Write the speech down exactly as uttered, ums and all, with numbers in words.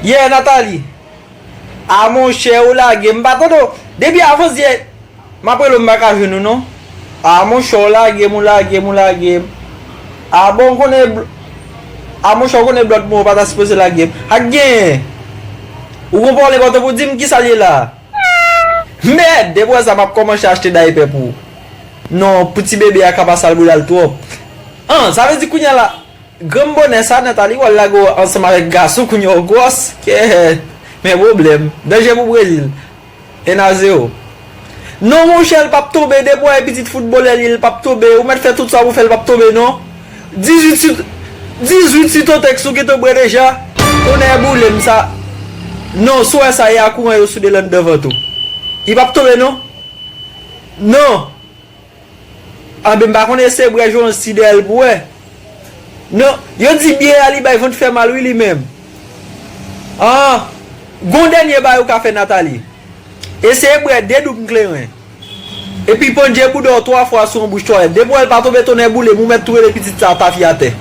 Yeah, Nathalie. A monchè, ou lage m, m pa tande w. Depi avanzyè, m ap rele w, m pa ka jwenn ou non. A monchè, ou lage m, ou lage m, ou lage m. A bon, ou konnen bl- A monchè, ou konnen blòd mwen, ou pa ta sipoze lage m. Ak genyen. Ou gon pwoblèm pou di m kisa l ye la. Mèd, depi wè sa, m ap kòmanse achte daypè pou ou. Non, pou ti bebe a ka pa sal boudal twòp. An, sa vle di kounye a la, granm bonè sa, Nathalie, w al lage w ansanm avèk gason, kounye a w gwòs. Kè, men pwoblèm. Danje pou Brezil. En a zewo. Non, monchè, l p ap tonbe, depi w wè pitit foutbolè li, l p ap tonbe. Ou mèt fè tout sa pou fè, l p ap tonbe, non. Dizuit si, dizuit si ton tèks ou gentan bwè deja. Tonnè boule m sa. Non, si w wè sa, e a kouran yo soude l anndan vant ou. Li p ap tonbe, non. Non. Anben, m pa konnen se bwè Jones ti dèyè l pou wè. Non, yo di biyè a li bay vant fè mal wi li menm. An, gon dènye bagay ou ka fè Nathalie. Eseye bwè de doub kleren. Epi pandje bouda w twa fwa sou yon bouch twalèt. Depi w wè l pa tonbe tonnè boule m, ou mèt tou rele pitit sa a tafi atè.